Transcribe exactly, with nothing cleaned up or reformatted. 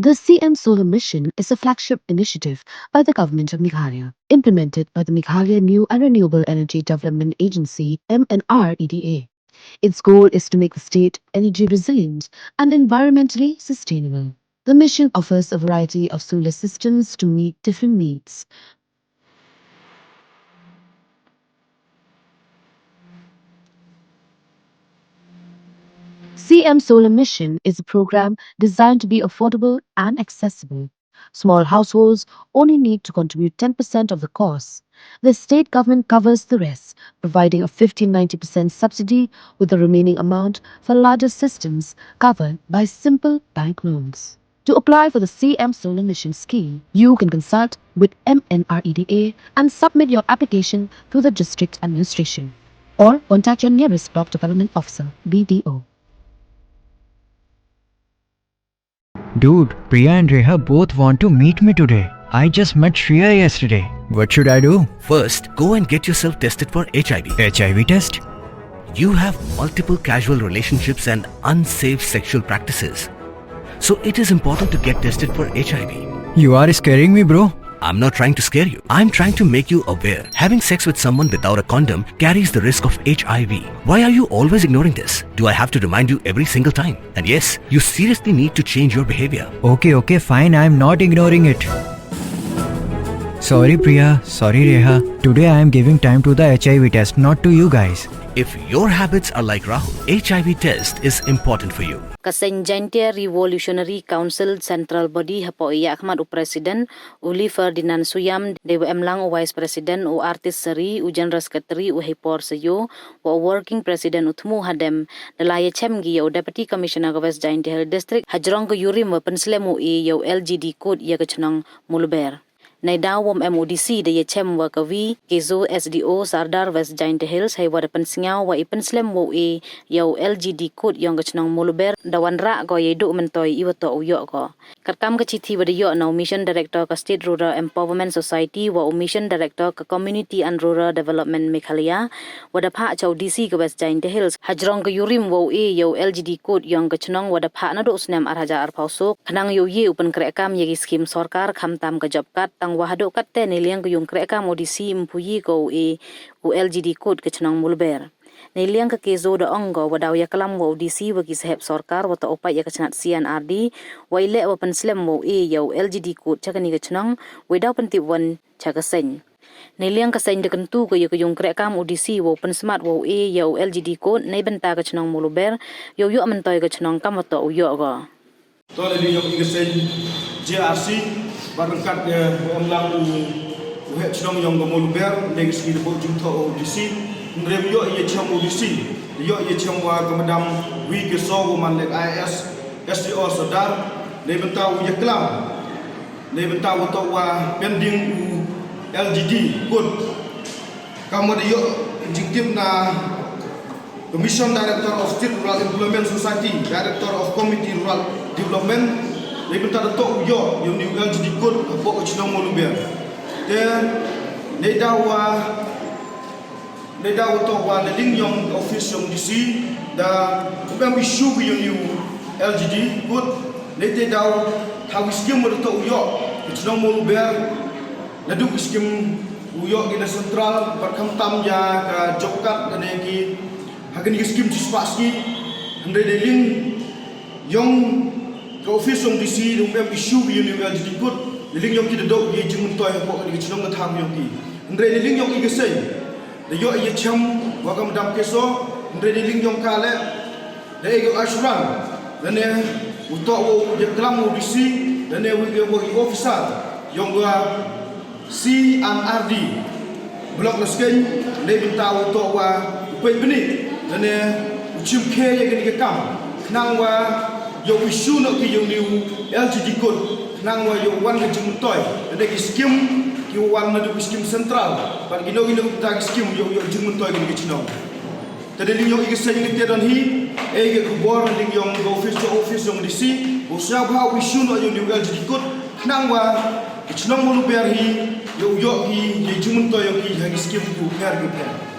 The C M Solar Mission is a flagship initiative by the Government of Meghalaya, implemented by the Meghalaya New and Renewable Energy Development Agency, M N R E D A. Its goal is to make the state energy resilient and environmentally sustainable. The mission offers a variety of solar systems to meet different needs. C M Solar Mission is a program designed to be affordable and accessible. Small households only need to contribute ten percent of the cost. The state government covers the rest, providing a fifty ninety percent subsidy, with the remaining amount for larger systems covered by simple bank loans. To apply for the C M Solar Mission scheme, you can consult with M N R E D A and submit your application to the district administration, or contact your nearest block development officer, B D O. Dude, Priya and Reha both want to meet me today. I just met Shreya yesterday. What should I do? First, go and get yourself tested for H I V. H I V test? You have multiple casual relationships and unsafe sexual practices. So it is important to get tested for H I V. You are scaring me, bro. I'm not trying to scare you. I'm trying to make you aware. Having sex with someone without a condom carries the risk of H I V. Why are you always ignoring this? Do I have to remind you every single time? And yes, you seriously need to change your behavior. Okay, okay, fine. I'm not ignoring it. Sorry, Priya. Sorry, Reha. Today I am giving time to the H I V test, not to you guys. If your habits are like Rahul, H I V test is important for you. Ka seng Jaintia Revolutionary Council Central Body hapoh i yakhmat u President u Lee Ferdinand Suyam, dei wa emlang u Vice President u Artis Sari, u General Secretary u Heipor Sayo, wa u Working President u Thmu Hadem, da la yachem ki ya u Deputy Commissioner ka West Jaintia Hills District hajrong ka yurim wa pynslem u e ya u L G D code ya ka chnong Muluber. Neidaw wom em u D C da yachem wa ka V Kezo, S D O Sardar West Jaintia Hills, hei wa da pynsngaw wa i pynslem wow e ya u L G D code yong ka chnong Muluber da wanrah ko yei duh myntoi i wa toh u yoh ko. Katkam ka chithi wa da yoh na u Mission Director ka State Rural Empowerment Society wa u Mission Director ka Community and Rural Development Meghalaya, wa da phah cha u D C ka West Jaintia Hills hajrong ka yurim wow e ya u L G D code yong ka chnong, wa da phah naduh u snem ar hajar arphaw soo, khnang yow ye u pynkrehkam ya ki skim sorkar, khamtam ka job card, tang wa haduh katte neiliang ka yung krehkam u D C ym pu ye ko u e u L G D code ka chnong Muluber. Neiliang ka Kezo da ong ko wa daw yaklam wa u D C wa ki sahep sorkar wa toh u pait ya ka chnat C and R D, wa i leh wa pynslem wow e ya u L G D code cha kani ka chnong, wei daw pyntip wan cha ka seng. Neiliang ka seng da kyntu ko ya ka yung krehkam u D C wow pynsmat wow e ya u L G D code neibynta ka chnong Muluber, yow yoh myntoi ka chnong kam wa toh u yoh ko. To neiliang yong i ka seng J R C, bad ryngkat ka wa emlang u, u heh chnong yong ka Muluber, neiliang ka sngi da bok jingthoh u D C, hynrei yow yoh ya chem u D C, yow yoh ya chem wa ka Madam V Kezo wa man leh I A S, S D O Sardar, neibynta u yaklam neibynta wa toh wa pending u L G D code. Kam wa da yoh jingtip na Commission Director of State Rural Employment Society, Director of Community Rural Development, neibynta da toh u yoh ya u new L G D code hapoh ka chnong Muluber. Te neidaw wa Neidaw wa toh wa na liang yong ka office yong D C, da u em issue ka yong u L G D code, neite daw thaw ki skim wa da toh u yoh ka chnong Muluber, naduh ki skim u yoh ki na central, bad khamtam ya ka job card, lane ki, ha kani ki skim chispah sngi, hynrei na liang yong ka office yong D C, da u em issue ka yong u L G D code, na liang yong ki da doh ki jingmyntoi hapoh kani ka chnong ka thaw yong ki. Hynrei na liang yong i ka seng, da yoh ya chem wa ka Madam Kezo, hynrei na liang yong ka leh, da e ka assurance, lane u toh wow yaklam u D C, lane u e wa i officer yong ka C and R D Block Laskein, neibynta wa toh wa u peit bniah, lane u chimkhia ya kani ka kam, khnang wa yow issue noh ki yong u new L G D code, khnang wa yow wan ka jingmyntoi, lane ki skim ki wan naduh ki skim central, bad ki no ki no ki bynta ki skim yow yoh jingmyntoi kani ka chnong. Te na liang yong i ka seng neite don hi, e ka khubor na liang yong ka office to office yong D C, wow sñiawbha wow issue noh ya u new L G D code, khnang wa ka chnong Muluber hi, yow yoh ki ya i jingmyntoi yong ki ha ki skim ki u pher ki u pher.